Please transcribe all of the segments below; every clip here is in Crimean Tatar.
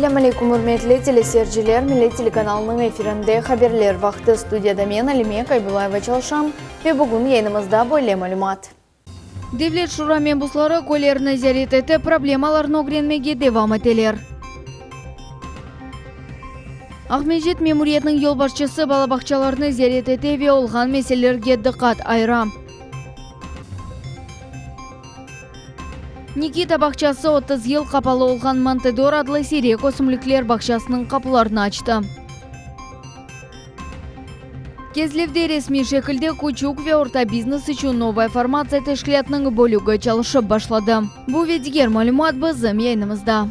Selâm aleykum, ürmetli teleseyirciler! Millet telekanalınıñ efirinde Haberler vaqtı. Studiyada men, Alime Kaybullayeva çalışam ve bugün yayınımızda böyle malümat. Devlet şura mebusları köylerni ziyaret etip, problemalarnı ögrenmege devam eteler. Aqmescit memuriyetiniñ yolbaşçısı bala bağçalarnı ziyaret ete ve olğan meselelerge diqqat ayıra. Nikita bağçası 30 yıl qapalı olğan Montedor adlı siyrek ösümlikler bağçasınıñ qapılarını açtı. Kezlevde resmiy şekilde küçük ve orta biznes içün Novaya formatsiya teşkilâtınıñ bölügi çalışıp başladı. Bu ve diger malümat bizim yayınımızda.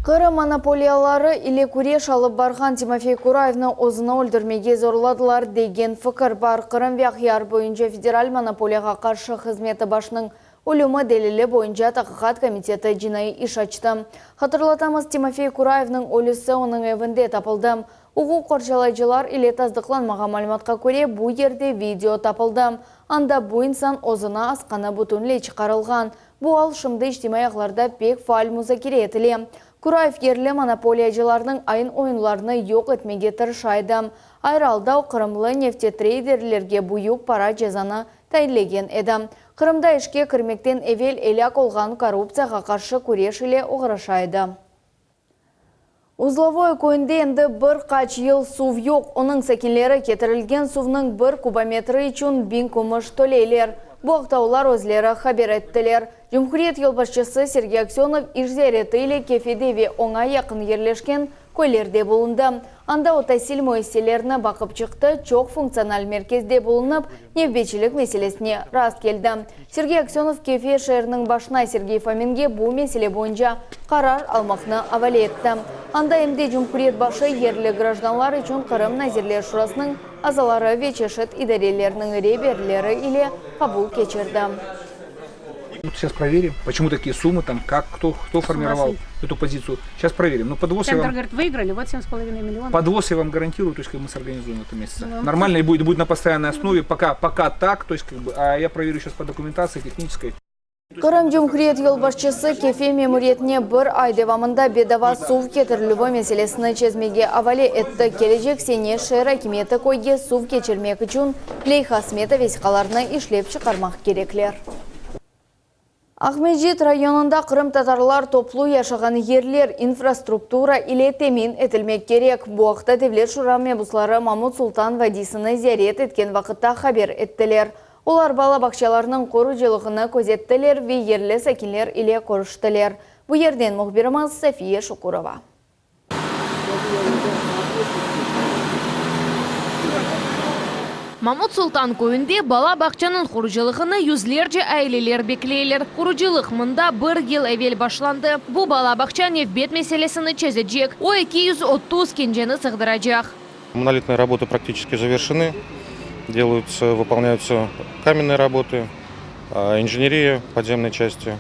Qırım monopoliyaları ile küreş alıp barğan Timofey Kurayevni özüni öldürmege zorladılar degen fikir bar. Qırım ve Aqyar boyunca Federal monopoliyağa qarşı hızmeti başınıñ ölümi delili boyunca Taqiqat komiteti cinaiy iş açtı. Hatırlatamız, Timofey Kurayevniñ ölüsi onıñ evinde tapıldı. Uquq qorçalayıcılar ile tasdıqlanmağan malümatqa köre, bu yerde video tapıldı. Anda bu insan özüni asqanı bütünley çıqarılğan. Bu al şimdi içtimaiy ağlarda pek faal muzakere etile. Kurayev yerli monopoliyacılarnıñ ayın-oyunlarını yoq etmege tırışa edi. Ayrı alda o qırımlı neftetreyderlerge büyük para cezanı tayinlegen edi. Qırımda işke kirmekten evel elâk olğan korruptsiyağa qarşı küreş ile oğraşa edi. Uzlovoye köyünde endi bir qaç yıl suv yoq. Onıñ sakinleri ketirilgen suvnıñ bir kubometri içün biñ kümüş töleyler. Bu aqta olar özleri haber ettiler. Cumhuriyet yolbaşçısı Sergey Aksönov iş ziyareti ile Kefede ve oña yaqın yerleşken köylerde bulundı. Anda o tasil müessiselerini baqıp çıqtı, çoq funktsional merkezde bulunıp, nevbetçilik meselesine rast keldi. Sergey Aksönov Kefe şeeriniñ başına Sergey Fominge bu mesele boyunca qarar almaqnı avale etti. Anda em de cumhuriyet başı yerli grajdanlar içün Qırım Nazirler Şurasınıñ azaları ve çeşit idarelerniñ reberleri ile qabul keçirdi. Сейчас проверим, почему такие суммы, там, как, кто, кто формировал эту позицию. Сейчас проверим. Но подвоз я вам... говорит, выиграли, вот 7,5 миллионов. Подвоз я вам гарантирую, то есть как мы сорганизуем это месяце. Ну, Нормально и будет, будет на постоянной основе, пока, пока так, то есть как бы, а я проверю сейчас по документации технической. Qırım Cumhuriyet yolbaşçısı Kefe memuriyetine bir ay devamında bedava suv ketirilüvi meselesini çezmege avale etti. Kelecek sene şeer akimiyeti köyge suv keçirmek içün leyha-smeta vesiqalarını işlep çıqarmaq kerekler. Aqmescit rayonında qırımtatarlar toplu yaşağan yerler infrastruktura ile temin etilmek kerek. Bu aqta Devlet şura mebusları Mamut Sultan vadiysini ziyaret etken vaqıtta haber ettiler. Olar bala bağçalarınıñ qurucılığını közettiler ve yerli sakinler ile körüştiler. Bu yerden mühbirimiz Safiye Şukurova. Mamut Sultan köyünde bala bağçanıñ qurucılığını yüzlerce aileler bekleyler. Qurucılıq mında bir yıl evel başlandı. Bu bala bağça nevbet meselesini çezecek, o 230 kenceni sığdıracaq. Монолитные работы практически завершены. Делаются, выполняются каменные работы, инженерия подземной части,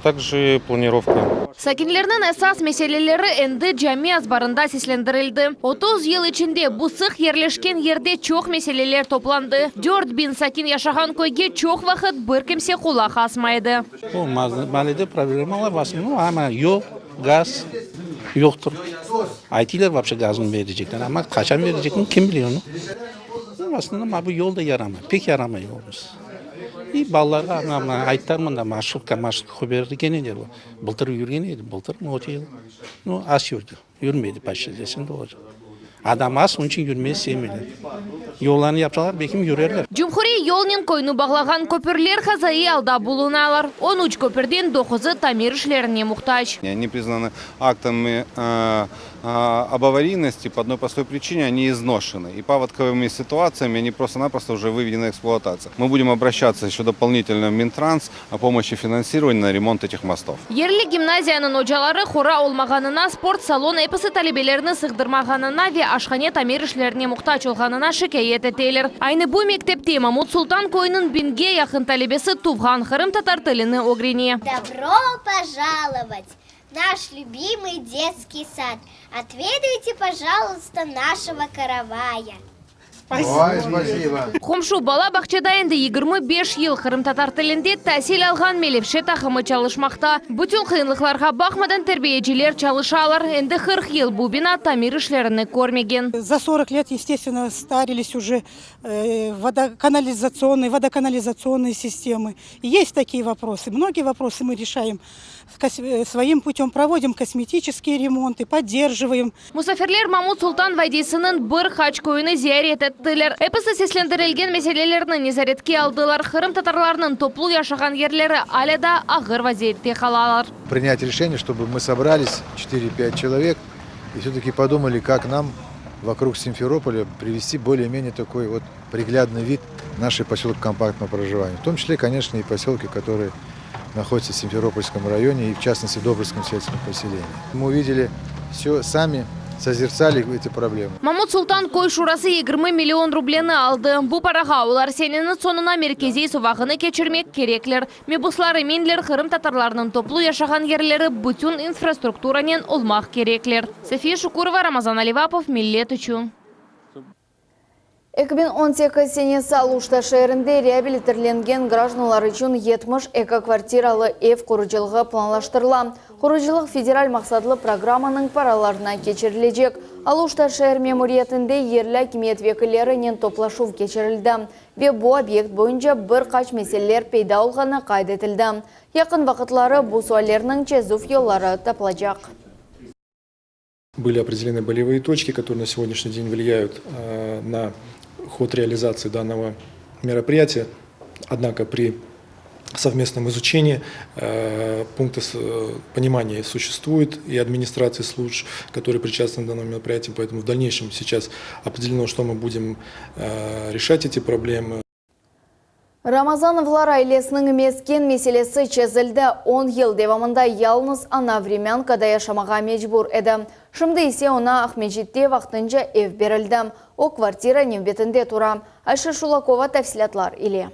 также планировка. Sakinlerniñ esas meseleleri endi cami azbarında seslendirildi. 30 yıl içinde bu sıq yerleşken yerde çoq meseleler toplandı. 4000 sakin yaşağan köyge çoq vaqıt bir kimse qulaq asmay edi. Bu maalede problemalar v osnovnom amma yol, gaz yoqtır. Aytıylar voobşe gaznı berecekler, amma qaçan berecekler kim bile onı. V osnovnom bu yol da yaramay, pek yaramay yolumız. İ balalarğa ana mına ayttılar mında marşrutka, marşrutka qoyıp berdi kene de bıltır yürgen edi, bıltır mı öte yıl, nu az yürdi, yürmedi почти desem de olacaq. Adam az, onıñ içün yürmege sevmeyler. Yollarnı yapsalar, belkim yürerler. Cumhuriy yolnen köyni bağlağan köpürler hazaiy alda bulunalar. On üç köpürden doquzı tamir işlerine muhtac. Они признаны актами об аварийности по одной простой причине, они изношены. И паводковыми ситуациями они просто-напросто уже выведены в эксплуатацию. Мы будем обращаться еще дополнительно в Минтранс о помощи финансирования на ремонт этих мостов. Yerli gimnaziyanıñ ocaları qora olmağanına, sport salon episi talebelerni sığdırmağanına ve aşhane tamir işlerine muhtac olğanına şikâyet eteler. Aynı bu mektepte Mamut Sultan köyüniñ biñge yaqın talebesi tuvğan qırımtatar tilini ögrene. Добро пожаловать в наш любимый детский сад. Отведайте, пожалуйста, нашего каравая. Oy, spasibo. Qomşu bala bağçada endi 25 yıl qırımtatar tilinde tasil alğan Melevşe taqımı çalışmaqta. Bütün qıyınlıqlarğa baqmadan terbiyeciler çalışalar. Endi 40 yıl bu bina tamir işlerini körmegen. За 40 лет, естественно, старились уже э, водоканализационные, водоканализационные системы. И есть такие вопросы. Многие вопросы мы решаем э, своим путем, проводим косметические ремонты, поддерживаем. Musafirler Mamut Sultan vadiysiniñ bir qaç köyüni ziyaret ettiler. Episi seslendirilgen meselelerni nezaretke aldılar. Qırımtatarlarnıñ toplu yaşağan yerleri alâ da ağır vaziyette qalalar. Принять решение, чтобы мы собрались 4-5 человек и все-таки подумали, как нам вокруг Симферополя привести более-менее такой вот приглядный вид нашей поселок компактного проживания. В том числе, конечно, и поселки, которые находятся в Симферопольском районе и, в частности, в Добрском сельском поселении. Мы увидели все сами, созерцали эти проблемы. Mamut Sultan köy şurası 20 million rubleni aldı. Bu parağa olar seneniñ soñuna merkeziy suv ağını keçirmek kerekler. Mebuslar eminler qırımtatarlarnıñ toplu yaşağan yerleri bütün infrastrukturanen olmaq kerekler. Safiye Şukurova, Ramazan Alivapov, Millet içün. 2018 senesi Aluşta şeerinde reabilitirlengen grajdanlar içün 72 kvartiralı ev qurucılığı planlaştırıla. Qurucılıq federal maqsatlı programmanıñ paralarına keçirilecek. Aluşta şeer memuriyetinde yerli akimiyet vekillerinen toplaşuv keçirildi. Ve bu obyekt boyunca bir qaç meseleler peyda olğanı qayd etildi. Yaqın vaqıtları bu suallerniñ çezüv yolları tapılacaq. Были определены болевые точки, которые на сегодняшний день влияют э, на ход реализации данного мероприятия. Однако при совместном изучении э, пункты э, понимания существуют и администрации служб, которые причастны к данному мероприятию, поэтому в дальнейшем сейчас определено, что мы будем решать эти проблемы. Ramazanovlar ailesiniñ mesken meselesi çezildi. 10 yıl devamında yalıñız ana vremyankada yaşamağa mecbur edi. Şimdi ise oña Aqmescitte vaqtınca ev berildi. O kvartira nevbetinde tura. Ayşe Şulakova tafsilâtlar ile.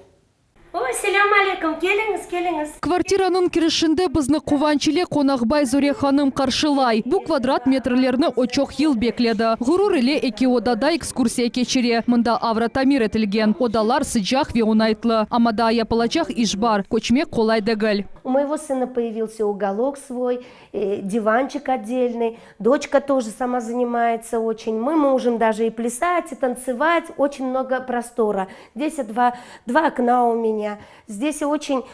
Oy, selâm aleyküm, keliñiz, keliñiz. Kvartiranıñ kirişinde bizni quvanç ile qonaqbay Zore hanım qarşılay. Bu kvadrat metrlerni o çoq yıl bekledi. Ğurur ile eki odada ekskursiya keçire. Mında avra tamir etilgen. Odalar sıcaq ve oñaytlı. Amma daa yapılacaq iş bar. Köçmek qolay degil. У моего сына появился уголок свой, э, диванчик отдельный. Дочка тоже сама занимается очень. Мы можем даже и плясать, и танцевать. Очень много простора. Здесь два, два окна у меня. Здесь очень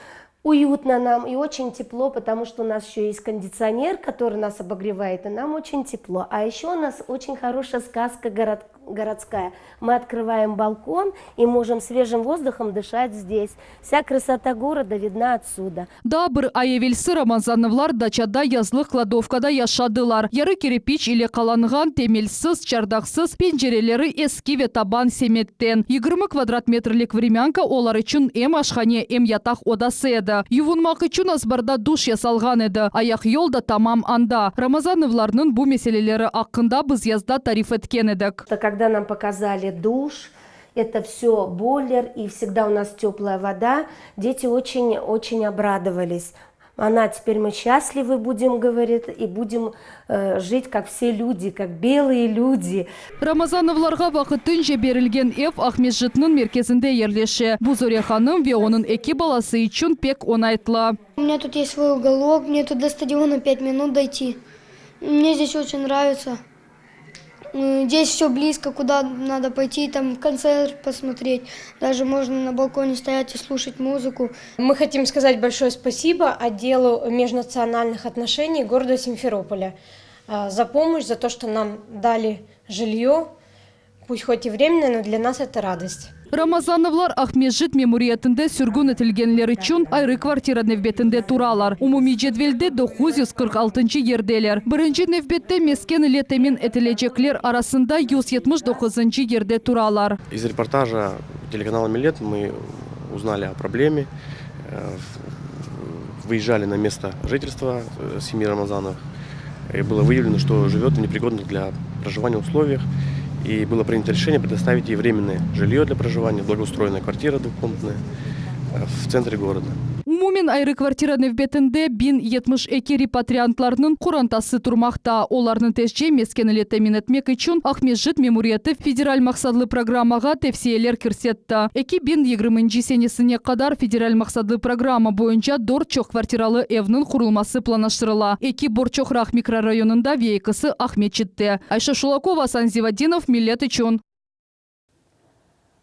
уютно нам и очень тепло, потому что у нас еще есть кондиционер, который нас обогревает, и нам очень тепло. А еще у нас очень хорошая сказка город, городская. Мы открываем балкон и можем свежим воздухом дышать здесь. Вся красота города видна отсюда. Daa bir ay evelsi Ramazanovlar daçada yazlıq kladovkada yaşadılar. Yarı kirpiç ile qalanğan temelsiz, çardaqsız pencereleri eski ve taban semetten. 20 kvadrat metrlik vremyanka olar içün em aşhane, em yataq odası edi. Yuvunmaq içün azbarda duş yasalğan edi. Ayaqyol da tamam anda. Ramazanovlarnıñ bu meseleleri aqqında biz yazda tarif etken edik. Когда нам показали душ, это все бойлер и всегда у нас теплая вода, дети очень-очень обрадовались. Она теперь мы счастливы будем, говорит, и будем э, жить, как все люди, как белые люди. Ramazanovlarğa vaqtınca berilgen ev Aqmescitniñ merkezinde yerleşe. Bu Zore hanım ve onıñ eki balası içün pek oñaytlı. У меня тут есть свой уголок, мне тут до стадиона 5 минут дойти. Мне здесь очень нравится. М, Здесь все близко, куда надо пойти, там концерт посмотреть. Даже можно на балконе стоять и слушать музыку. Мы хотим сказать большое спасибо отделу межнациональных отношений города Симферополя э, за помощь, за то, что нам дали жилье, пусть хоть и временное, но для нас это радость. Ramazanovlar Aqmescit memuriyetinde sürgün etilgenler içün ayrı kvartira nevbetinde turalar. Umumiy cedvelde 946 yerdeler. Birinci nevbette mesken ile temin etilecekler arasında 179 yerde turalar. Из репортажа телеканала «Миллет» мы узнали о проблеме, э, выезжали на место жительства э, семьи Рамазановых. И было выявлено, что живет в непригодных для проживания условиях. И было принято решение предоставить ей временное жилье для проживания, благоустроенная квартира двухкомнатная э, в центре города. Umumen ayrı kvartira nevbetinde 1072 repatriantlarnıñ qorantası turmaqta. Olarnı tezce mesken ile temin etmek içün Aqmescit memuriyeti federal maqsatlı programmağa tevsiyeler kirsetti. 2020 senesine qadar federal maqsatlı programma boyunca dört çoqkvartiralı evniñ qurulması planlaştırıla, eki Borçoqraq mikrorayonında ve ekisi Aqmeçitte. Ayşe Şulakova, Asan Zivadinov, Millet içün.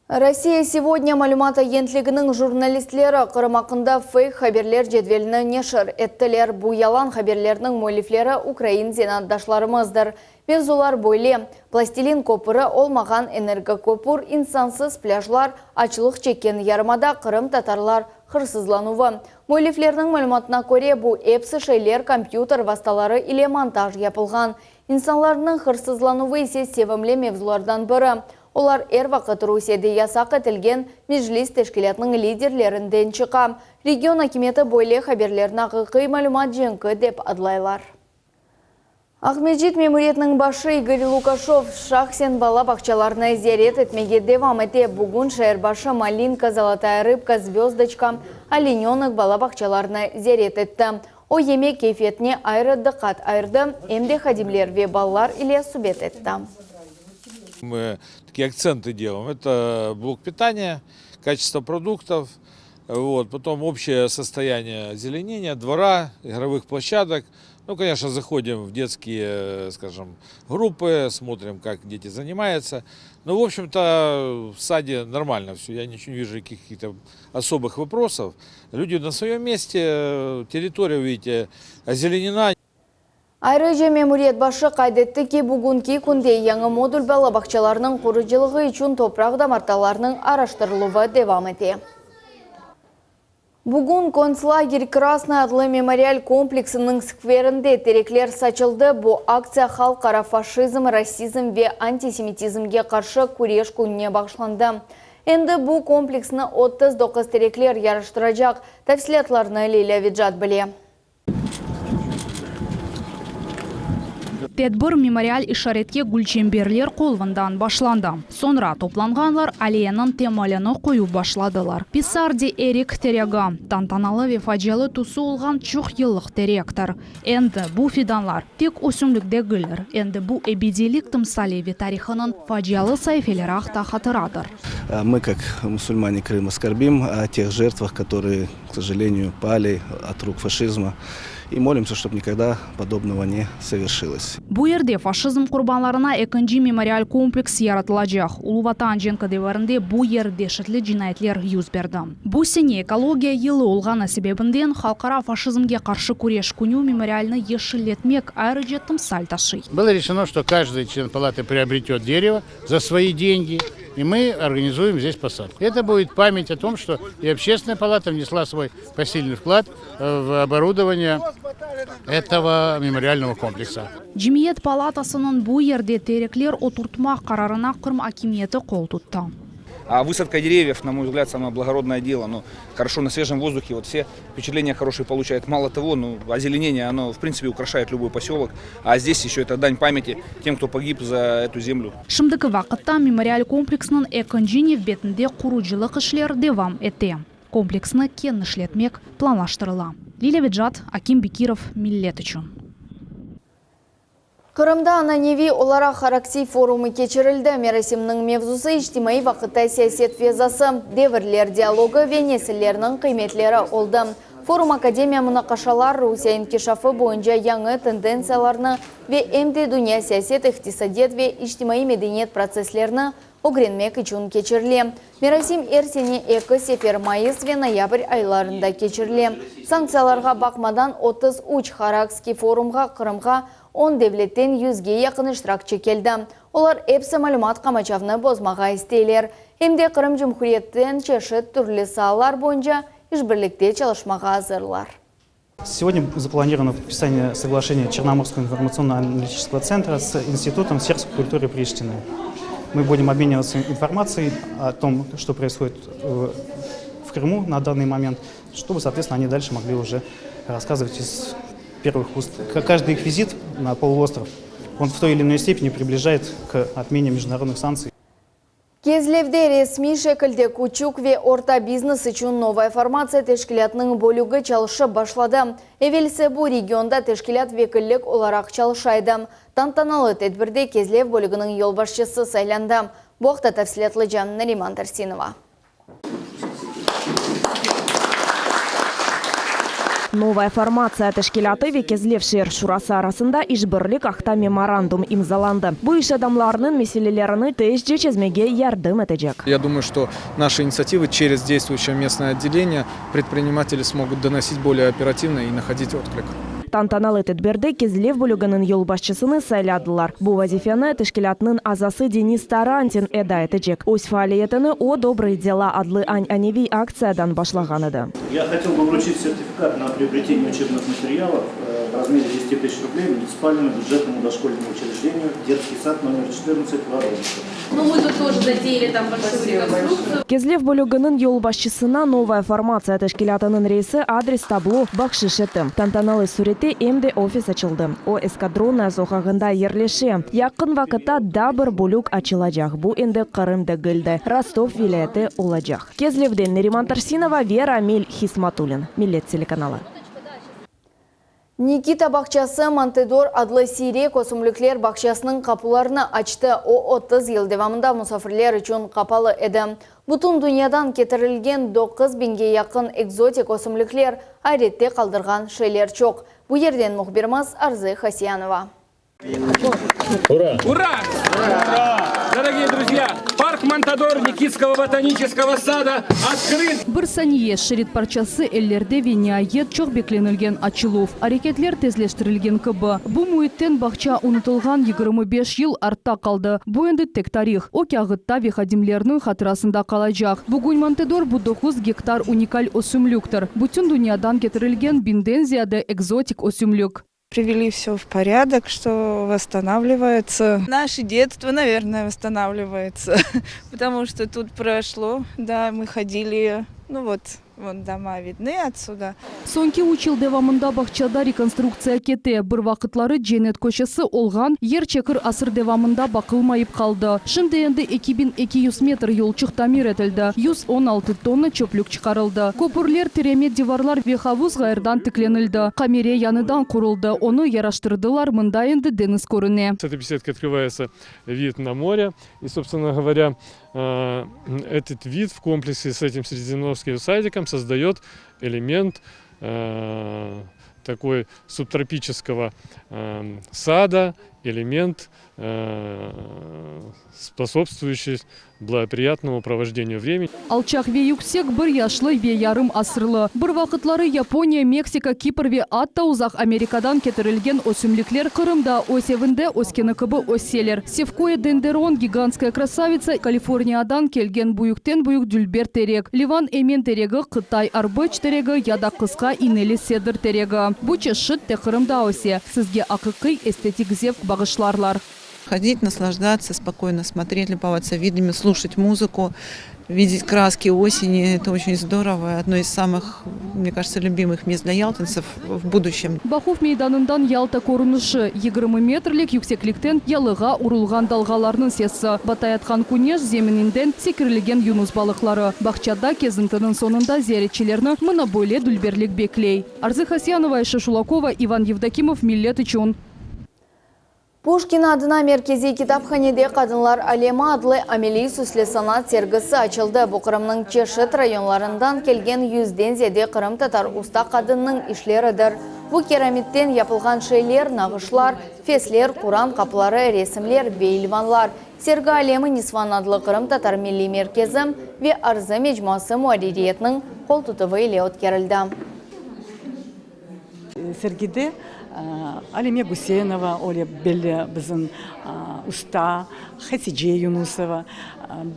Rossiya segodnâ malümat agentliginiñ jurnalistleri Qırım aqqında feyk haberler cedvelini neşir ettiler. Bu yalan haberlerniñ müellifleri ukrain zenaatdaşlarımızdır. Mevzular böyle, plastilin köpüri, olmağan energokopür, insansız plâjlar, açlıq çekken yarımada, qırımtatarlar hırsızlanuvı. Müelliflerniñ malümatına köre, bu epsi şeyler kompyuter vastaları ile montaj yapılğan. İnsanlarnıñ hırsızlanuvı ise sevimli mevzulardan biri. Olar er vaqıt Rusiyede yasaq etilgen Meclis teşkilâtınıñ liderlerinden çıqa. Region akimiyeti böyle haberlerni aqiqiy malümat cenki dep adlaylar. Aqmescit memuriyetiniñ başı İgor Lukaşev şahsen bala bağçalarını ziyaret etmege devam ete. Bugün şeer başı Malinka, Zolotaya rıbka, Zvözdoçka, Olenönok bala bağçalarını ziyaret etti. O, yemek keyfiyetine ayrı diqqat ayırdı, em de hadimler ve balalar ile subet etti. Мы такие акценты делаем. Это блок питания, качество продуктов, вот, потом общее состояние озеленения двора, игровых площадок. Ну, конечно, заходим в детские, скажем, группы, смотрим, как дети занимаются. Ну, в общем-то, в саде нормально все, я ничего не вижу каких-то особых вопросов. Люди на своем месте, территория, видите, озеленена. Ayrıca memuriyet başı qayd etti ki, bugünki künde yañı modul bala bağçalarınıñ qurucılığı içün topraq damartalarınıñ araştırıluvı devam ete. Bugün Kontslager Krasnıy adlı memorial kompleksiniñ skverinde terekler saçıldı. Bu aktsiya Halqara faşizm, rasizm ve antisemitizmge qarşı küreş kününe bağışlandı. Endi bu kompleksni 39 terekler yaraştıracaq. Tafsilâtlarnı Lilâ Vecat bile. Tedbir memorial işaretke gülçemberler qoyuvından başlandı. Soñra toplanğanlar alleyanıñ temelini qoyup başladılar. Pissardi erik teregi, tantanalı ve facialı tüsü olğan çoq yıllıq terektir. Endi bu fidanlar, tek ösümlik degiller, endi bu ebediylik timsali ve tarihınıñ facialı saifeleri aqta hatıradır. Мы, как мусульмане Крыма, скорбим о тех жертвах, которые, к сожалению, пали от рук фашизма, и молимся, чтобы никогда подобного не совершилось. Bu yerde faşizm qurbanlarına ekinci memorial kompleks yaratılacaq. Ulu Vatan cenki devirinde bu yer deşetli cinayetler yüz berdi. Bu sene Ekologiya yılı olğanı sebebinden Halqara faşizmge qarşı küreş künü memorialnı yeşilletmek ayrıca timsal taşıy. Было решено, что каждый член палаты приобретет дерево за свои деньги, и мы организуем здесь посадку. Это будет память о том, что и Общественная палата внесла свой посильный вклад в оборудование этого мемориального комплекса. Cemiyet palatasınıñ bu yerde terekler oturtmaq qararına Qırım akimiyeti qol tuttı. А высадка деревьев, на мой взгляд, самое благородное дело. Ну, хорошо на свежем воздухе, вот все впечатления хорошие получают. Мало того, ну, озеленение, оно, в принципе, украшает любой поселок. А здесь еще это дань памяти тем, кто погиб за эту землю. Şimdiki vaqıtta memorial kompleksiniñ ekinci nevbetinde qurucılıq işleri devam ete. Kompleksni kenişletmek planlaştırıla. Lilâ Vecat, Akim Bekirov, Millet içün. Qırımda ananeviy olaraq Haraksiy forumı keçirildi. Merasimniñ mevzusı içtimaiy vaqıtta siyaset fezası, devirler dialogı ve nesillerniñ qıymetleri oldı. Forum akademiya munaqaşalar, Rusiye inkişafı boyunca yañı tendentsiyalarnı ve em de dünya siyaset, iqtisadiyat ve içtimaiy-medeniyet protsesslerini ögrenmek içün keçirile. Merasim er sene eki sefer, mayıs ve noyabr aylarında keçirile. Sanktsiyalarğa baqmadan, 33 Harakskiy forumğa Qırımğa on devletten yüzge yaqın iştirakçi keldi. Olar episi malümat qamaçavnı bozmağa isteyler. Em de Qırım Cumhuriyetten çeşit türlü saalar boyunca işbirlikte çalışmağa azırlar. Сегодня запланировано подписание соглашения Черноморского информационно-аналитического центра с Институтом сербской культуры Приштины. Мы будем обмениваться информацией о том, что происходит в Крыму на данный момент, чтобы, соответственно, они дальше могли уже рассказывать из первых уст. Каждый их визит на полуостров, он в той или иной степени приближает к отмене международных санкций. Kezlevde resmiy şekilde küçük ve orta biznes içün Novaya formatsiya teşkilâtınıñ bölügi çalışıp başladı. Evelsi bu regionda teşkilât vekillik olaraq çalışa edi. Tantanalı tedbirde Kezlev bölüginiñ yolbaşçısı saylandı. Bu aqta tafsilâtlıca Nariman Tersinova. Novaya formatsiya teşkilâtı ve Kezlev şeer şurası arasında işbirlik aqta memorandum imzalandı. Bu iş adamlarınıñ meselelerini tezce çezmege yardım etecek. Ya думаю, что наши инициативы через действующее местное отделение предприниматели смогут доносить более оперативно и находить отклик. Tantanalı tedbirde Kezlev bölüginiñ yolbaşçısını sayladılar. Bu vazifeni teşkilâtnıñ azası Denis Tarantin eda etecek. Öz faaliyetini o Dobrые dela adlı añaneviy aktsiyadan başlağan edi. Ya hotel бы вручить сертификат на приобретение учебных материалов в размере 10 тысяч рублей муниципальному бюджетному дошкольному учреждению Детский сад номер 14 Воронежа. Ну, мы тут тоже затеяли там большую реконструкцию. Kezlev bölüginiñ yolbaşçısına Novaya formatsiya teşkilâtınıñ reisi adres tablo bahşış etti. Tantanalı sürette em de ofis açıldı. O, Eskadronnaya soqağında yerleşe. Yaqın vaqıtta daa bir bölük açılacaq, bu endi Qırım degil de, Rostov vilâyeti olacaq. Kezlevden Neriman Tarsinova ve Ramil Hismatulin, Millet telekanalı. Nikita bağçası Montedor adlı siyrek ösümlikler bağçasınıñ qapularını açtı. O, 30 yıl devamında musafirler içün qapalı edi. Bütün dünyadan ketirilgen 9 biñge yaqın ekzotik ösümlikler ayrette qaldırğan şeyler çoq. Bu yerden mühbirimiz Arzı Hasyanova. Ура! Ура! Ура! Дорогие друзья, парк Монтадор Никитского ботанического сада открыт! Bir saniye, şerit parçası ellerde ve niayet çoq beklenilgen açıluv. Areketler tezleştirilgen kibi. Bu müitten bağça unutılğan 25 yıl artta qaldı. Bu endi tek tarih. O kâğıtta ve hadimlerniñ hatırasında qalacaq. Bugün Montedor bu 9 gektar unikal ösümliktir. Bütün dünyadan ketirilgen biñden ziyade ekzotik ösümlik. Привели все в порядок, что восстанавливается. Наше детство, наверное, восстанавливается, потому что тут прошло, да, мы ходили, ну вот, вон дома видны отсюда. Soñki üç yıl devamında bağçada rekonstruktsiya kete. Bir vaqıtları cennet köşesi olğan yer çerik asır devamında baqılmayıp qaldı. Şimdi endi 2200 metr yolçıq tamir etildi. 116 tonna çöplük çıqarıldı. Köpürler, tireme divarlar ve havuz ğayrıdan tiklenildi. Qamere yañıdan quruldı. Onı yaraştırdılar, mında endi deñiz körüne. С этой беседкой открывается вид на море. И, собственно говоря, э, этот вид в комплексе с этим средиземноморским садиком создает элемент э, такой субтропического э, сада, элемент, э, способствующий благоприятному провождению времени. Alçaq ve yüksek bir yaşlı ve yarım asırlı. Bir vaqıtları Yaponiya, Meksika, Kipr ve atta uzaq Amerikadan ketirilgen ösümlikler Qırımda öz evinde öskeni kibi öseler. Севкоидендерон, гигантская красавица, Kaliforniyadan kelgen büyükten büyük dülber terek. Livan emen teregi, Qıtay arbıç teregi ya da qısqa ineli sedr teregi. Bu çeşit tek Qırımda öse. Sizge aqiqiy estetik zevq bağışlarlar. Ходить, наслаждаться, спокойно смотреть, любоваться видами, слушать музыку, видеть краски осени. Это очень здорово. Одно из самых, мне кажется, любимых мест для ялтинцев в будущем. Baquv meydanından Yalta körünişi 20 metrlik yükseklikten yalığa urulğan dalğalarnıñ sesi. Batayatqan küneş zemininden sekirilgen yunus balıqları. Bağçada kezintiniñ soñunda ziyaretçilerni mına böyle dülberlik bekley. Arzı Hasyanova, Ayşe Şulakova, İvan Yevdokimov, Millet içün. Puşkin adına Merkeziy kitaphanede Qadınlar alemi adlı ameliy süslü sanat sergisi açıldı. Bu Qırımnıñ çeşit rayonlarından kelgen yüzden ziyade qırımtatar usta qadınnıñ işleridir. Bu keramitten yapılğan şeyler, nağışlar, fesler, Quran qapları, resimler ve ilvanlar. Sergi Alem-i nisvan adlı Qırımtatar Milliy Merkezi ve Arzı mecmuası muarririyetiniñ qoltutuvı ile ötkerildi. Sergide Alime Güseynova, öyle belli bizim usta, Hatice Yunusova,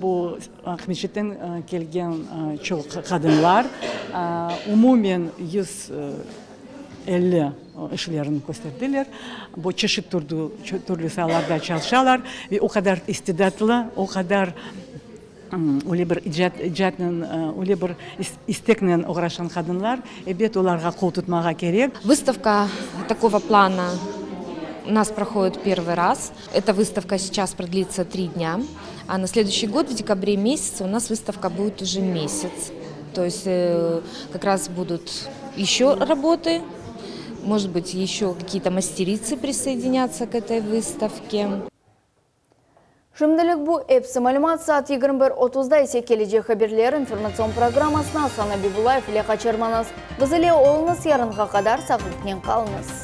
bu Aqmescitten kelgen çoq qadınlar, umumen 150 işlerini kösterdiler. Bu çeşit türlü saalarda çalışalar ve o qadar istidatlı, o qadar öyle bir icatnen, öyle bir isteknen oğraşqan qadınlar, ebet, olarğa qol tutmağa kerek. Выставка такого плана. У нас проходит первый раз. Эта выставка сейчас продлится три дня. А на следующий год, в декабре месяце, у нас выставка будет уже месяц. То есть э, как раз будут еще работы, может быть, еще какие-то мастерицы присоединятся к этой выставке. Şimdilik bu episi malümat saat 21.30-da ise kelecek haberler informatsion programmasını Asan Abibulayev ile qaçırmañız. Biz ile oluñız yarınğa qadar sağlıqnen qalıñız.